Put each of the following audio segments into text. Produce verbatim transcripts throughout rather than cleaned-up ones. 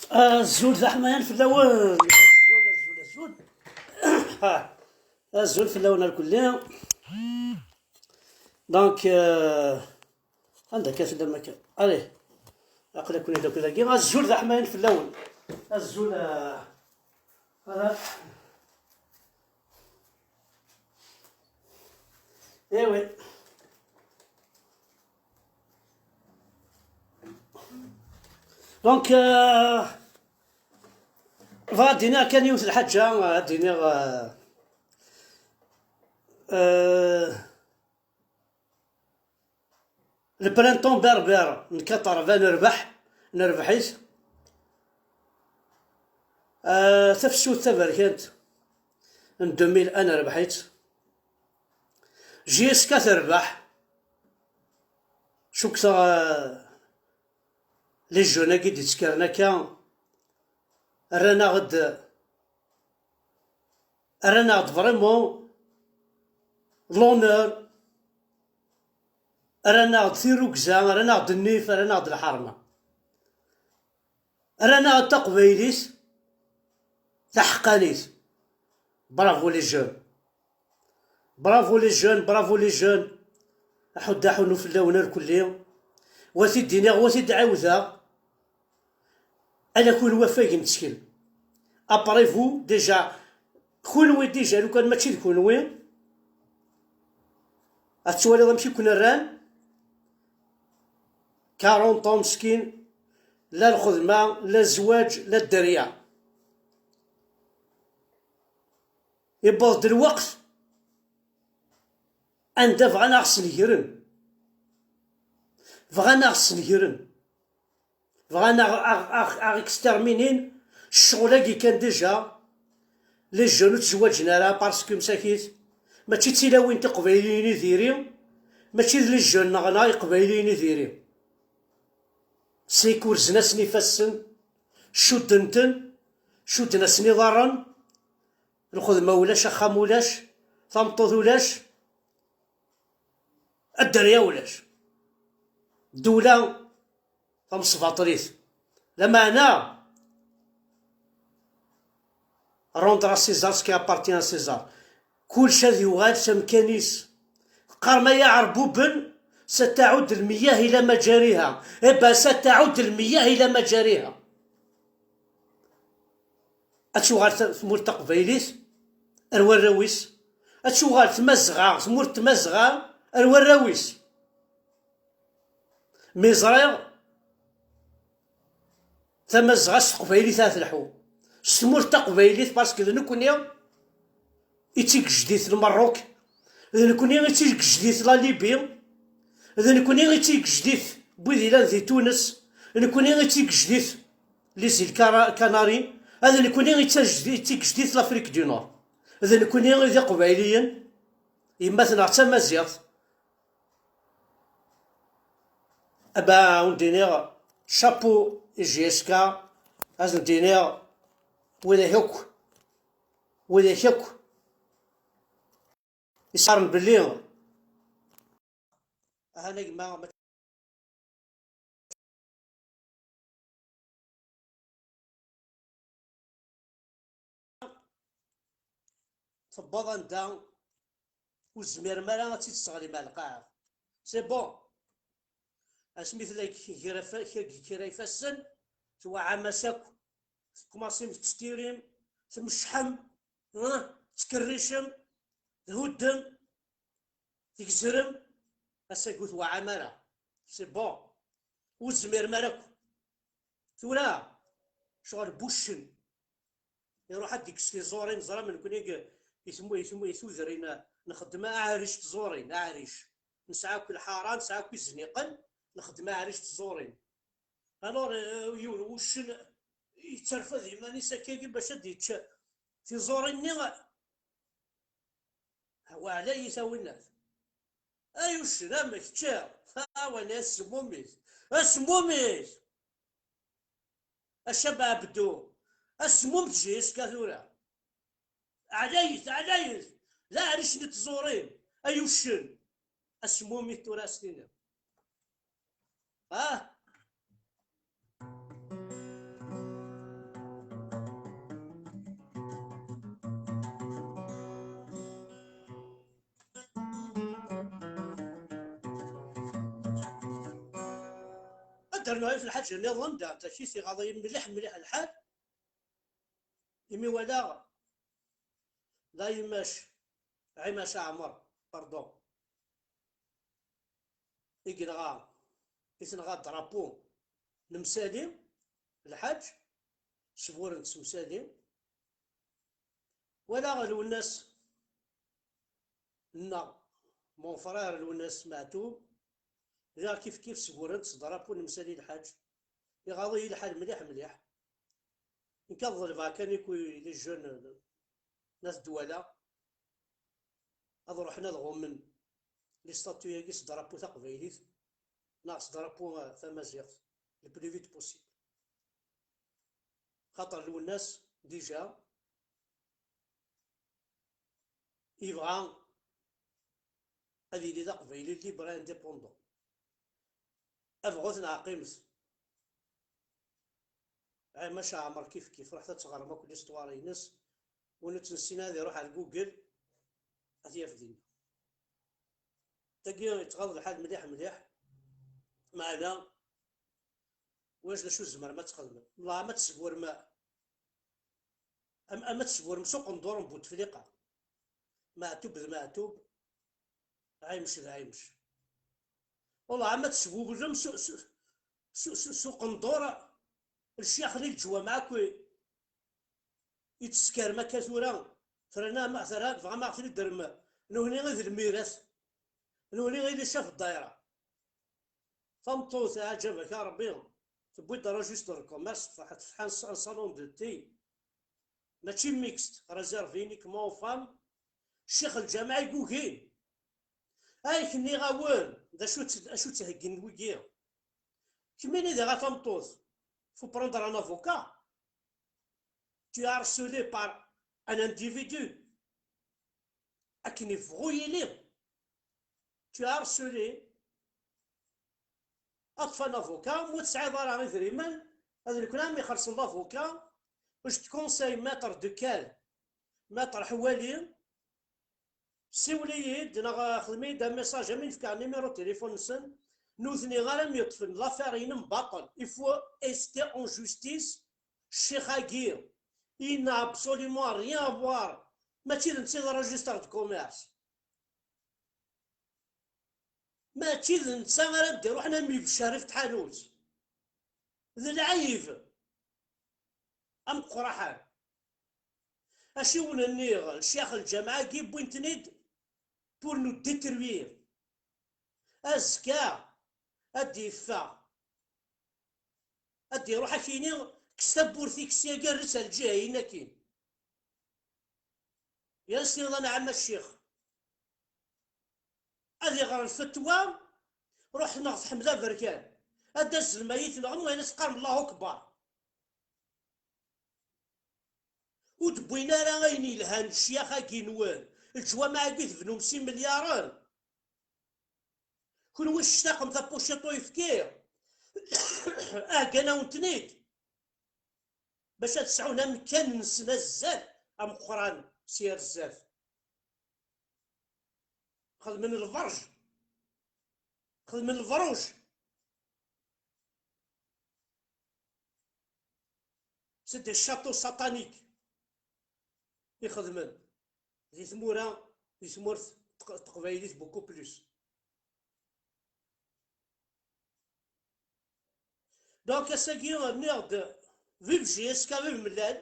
Azul d aḥmayan fell-awen. Azul, azul, azul. Ah, azul fell-awen irkelli. Donc, euh, anda akka tellam akka? Allez, aql-aken-id akk dagi. Azul d aḥmayan fell-awen. Azul, euh, voilà. Eh oui. Donc, euh, bɣiɣ ad d-iniɣ kan yiwet n lḥaǧa, ad d-iniɣ, euh, euh, le printemps berbère n quatre-vingts nerbeḥ, nerbeḥ-it. Euh, tafsut taberkant n deux mille un nerbeḥ-itt. J S K terbeḥ. Cukkteɣ, euh, les jeunes-agi d-ittekkaren akka, rran-aɣ-d, rran-aɣ-d vraiment l'honneur, rran-aɣ-d tirrugza, rran-aɣ-d nnif, rran-aɣ-d lḥerma, rran-aɣ-d taqbaylit taḥeqqanit. Bravo les jeunes. Bravo les jeunes, bravo les jeunes. Aḥuddu aḥunnu fell-awen irkelli. Wa t-id-iniɣ, wa t-id-ɛiwdeɣ. Ala kunwi afag n ttkel. Après vous, déjà, kunwi déjà, lukan mačči d kunwi, ad twaliḍ amek i ken-rran. Quarante ans meskin, la lxedma, la zzwaǧ, la dderya. Yewweḍ-d lweqt anda bɣan a ɣ-snegren. Bɣan a ɣ-snegren. Bɣan a ɣ-, a ɣ-, a ɣ-, a ɣ-exterminen ccɣel-agi kan déjà. Les jeunes ur ttezwaǧen ara parce que msakit, mačči d tilawin tiqbayliyin i diri, mačči d les jeunes neɣ, neɣ iqbayliyen i diri. C'est que urzen-asen ifassen, cudden-ten, cudden-asen iḍarren, lxedma ulac, axxam ulac, tameṭṭut ulac, dderya ulac. Ddewla tamesbaṭlit. Lameɛna, rendre à César ce qui appartient à César. Kullec ad yuɣal s amkan-is. Teqqarem ay iɛerbuben, ستعود المياه إلى مجاريها. Eh ben, ستعود المياه إلى مجاريها. Ad tuɣal ta-, tmurt taqbaylit ar warraw-is. Ad tuɣal tmazɣa, tmurt tmazɣa ar warraw-is. Mi ẓriɣ tamazɣa s teqbaylit ara telḥu. S tmurt taqbaylit, parce que d nekkni i d tigejdit n Lmerruk, d nekkni i d tigejdit n la Libye, d nekkni i d tigejdit n wid yellan di Tunes, d nekkni i d tigejdit n les îles Cara-, Canaries, d nekkni i d tagejdit, i d tigejdit n l'Afrique du Nord. D nekkni i d Iqbayliyen, yemma-tneɣ d tamaziɣt. Aba, ad wen-d-iniɣ chapeau i J S K, ad wen-d-iniɣ widak akk, widak akk isaren belli ahan a gma tewweḍ anda ur tezmirem ara ad tt-id-tesseɣlim ar lqaɛa. C'est bon. Asmi tella g-, ger-, g-, kra ifassen, tweɛɛam-as akk, tkumaṣim tetttirim, tmecḥem, hein, tettkerricem, thuddem, tgezrem, ass-agi ur tweɛɛam ara. C'est bon. Ur tezmirem ara akk. Tura, ccɣel n wuccen. Iruḥ ad d-ikkes tiẓurin, neẓra nekkni deg, i tmu-, i tmu-, i tudrin, nxeddem aɛric tẓurin, aɛric. Nesɛa akk lḥara, nesɛa akk izniqen, nxeddem aɛric tẓurin. Alors, euh, yiwen wuccen yetterfed iman-is akkagi bac ad d-yečč tiẓurin-nni. Wa ɛlayit a winnat. Ay uccen, amek ččiɣ? Awani, asemmum-is. Asemmum-is! A Ccab Ɛebdu, asemmum jusqu'à tura. Ɛlayet, ɛlayet! D aɛric n tẓurin, ay uccen! Asemmum-it tura a s-tiniḍ. Ah! Ad d-rnuɣ yiwet n lḥaǧa nniḍen, da, takit iɣaḍ-iyi mliḥ, mliḥ lḥal. Imi walaɣ d Ɛimac, Ɛimac Aɛmer, pardon, i yenɣa, i tenɣa drapeau n Msali, lḥaǧ, sburent s Msali. Walaɣ Lwennas nneɣ, mon frère Lwennas Meɛtub, diɣ kif kif sburent s drapeau n Msali lḥaǧ. Iɣaḍ-iyi lḥal mliḥ mliḥ. Nekk ad ḍelbeɣ kan i les jeunes n At Dwala ad ruḥen ad ɣummen les statues-agi s drapeau taqbaylit neɣ s drapeau, euh, tamaziɣt, le plus vite possible. Xaṭer Lwennas, déjà, yebɣa ad yili d aqbayli libre et indépendant. Abɣut neɣ qqimet. Ɛimac Aɛmer kif kif, ruḥet ad teɣrem akk l'histoire-ines. Win ur tt-nessin ad iruḥ ar Google, ad t-yaf dinna. Tagi yettɣaḍ lḥal mliḥ mliḥ, meɛna ulac d acu tzemrem ad txedmem. Wellah ama tesburem, am-, ama tesburem s uqendur n Butefliqa. Meɛtub d Meɛtub, Ɛimec d Ɛimec. Wellah ama tesbuglem s, s, s, s, s uqendur n ccix di leǧwameɛ akk i, i teskarem akka tura, terna ma, terna, tebɣam ad ɣ-ten-id-terrem, nutni i d lmirat, nutni i d ccaf n ddayra. Tameṭṭut, ɛǧabak a Ṛebbi, tewwi-d registre de commerce, tefreḥ, tefreḥ un, un salon de thé. Mačči mixte, réservé uniquement aux femmes. Ccix lǧameɛ i yugin. Ay, k-nniɣ-awen, d acu tt-, d acu ttheggin wigi? Kemmini diɣ a tameṭṭut, faut prendre un avocat. Tu es harcelé par un individu. Akken yebɣu yili. Tu es harcelé. Ṭṭef un avocat, ma ur tesɛiḍ ara idrimen, ad nekni am ixelṣen l'avocat. Je te conseille, maître de quel? Maître Ḥwali, siwel-iyi-d neɣ xdem-iyi-d un message, am i nefka numéro téléphone-nsen. Nutni ara m-yeṭṭfen, l'affaire-inem baṭel. Il faut rester en justice. Ccix-agi, il n'a absolument rien à voir. Mačči d netta i d registre de commerce. Mačči d netta ara d-iruḥen am ibeccar i tḥanut. D lɛib ameqqraḥan. Acu i wen-nniɣ, ccix lǧameɛ-agi wwin-ten-id pour nous détruire. Azekka ad d-yeffeɣ, ad d-iruḥ ad k-yini, kkes tawwurt-ik syagi, err-itt ar lǧiha-in akkin. Yal s-tiniḍ anɛam a ccix. Ad iɣer lfetwa, ruḥ neɣ tḥemmel aberkan. Ad d-azzel ma yit neɣ am wayen ad s-qqarem Allahu Akbar. Ur d-wwin ara ayen yelhan ccyax-agi-nwen, leǧwameɛ-agi tebnum s imelyaren. Kunwi tectaqem tapuciṭ uyefki, heggan-awen-ten-id. Bac ad sɛun amkan-nsen azal ameqqran si ar zdat. Xedmen lberj, xedmen lebruj. C'est des châteaux sataniques i xedmen di tmura, di tmurt teq-, teqbaylit beaucoup plus. Donc, ass-agi, nniɣ-d, vive J S K, vive Mellal,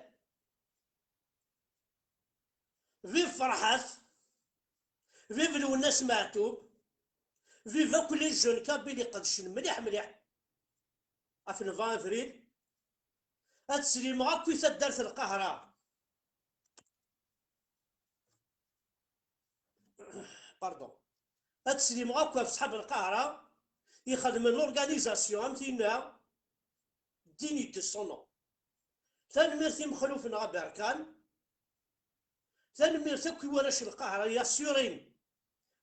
vive Ferḥat, vive Lwennas Meɛtub, vive akk les jeunes kabyles iqedcen mliḥ mliḥ ɣef le vingt avril. Ad slimeɣ akk i taddart n Lqahra. Pardon. Ad slimeɣ akk ɣef ṣṣḥab Lqahra ixedmen l'organisation am tinna digne de son nom. Tanemmirt i Mexluf neɣ Aberkan. Tanemmirt akk i warrac Lqahra i assurin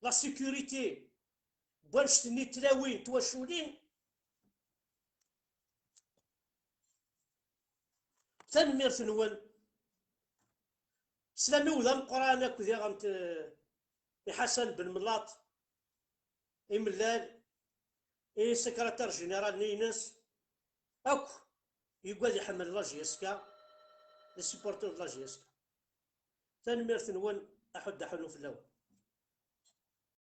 la sécurité n wannect-nni n tlawin n twaculin. Tanemmirt-nwen. Sslam-iw d ameqqran akk diɣen t-, i Ḥasan Ben Mellaṭ, i Mellal, i secrétaire général-nni-ines, akk yugad iḥemmel la J S K, les supporters de la J S K. Tanemmirt-nwen, aḥuddu aḥunnu fell-awen.